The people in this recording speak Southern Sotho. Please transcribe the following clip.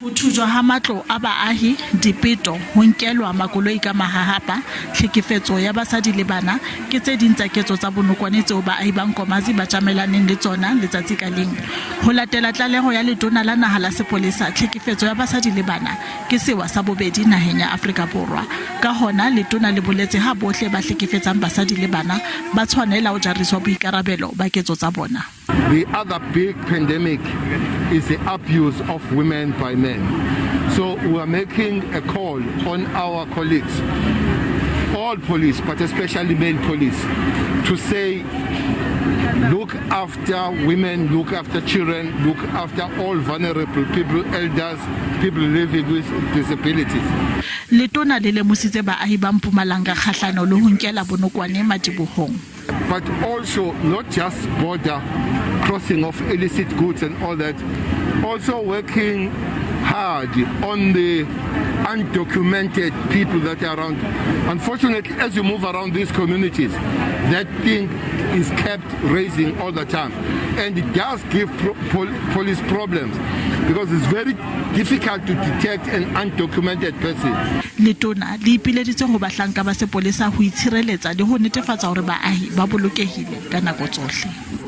Ho thujwa ha matlo a baahi, dipeto, ho nkelwa makoloi ka mahahapa, tlhekefetso ya basadi le bana ke tse ding tsa ketso tsa bonokwane tseo baahi ba Nkomazi ba tjamelaneng le tsona letsatsi ka leng. Ho latela tlaleho ya Letona la Naha la Sepolesa, tlhekefetso ya basadi le bana ke sewa sa bobedi naheng ya Afrika Borwa. Ka hona, letona le boletse ha bohle ba hlekefetsang basadi le bana ba tshwanela ho jariswa boikarabelo ba ketso tsa bona. The other big pandemic is the abuse of women by men. So we are making a call on our colleagues, all police, but especially male police, to say look after women, look after children, look after all vulnerable people, elders, people living with disabilities. Letona le lemositse baahi ba Mpumalanga kgahlano le ho nkela bonokwane madibohong. But also not just border crossing of illicit goods and all that, also working hard on the undocumented people that are around. Unfortunately, as you move around these communities, that thing is kept raising all the time. And it does give police problems because it's very difficult to detect an undocumented person. Letona le ipileditse ho bahlanka ba sepolesa ho itshireletsa le ho netefatsa hore baahi ba bolokehile ka nako tsohle.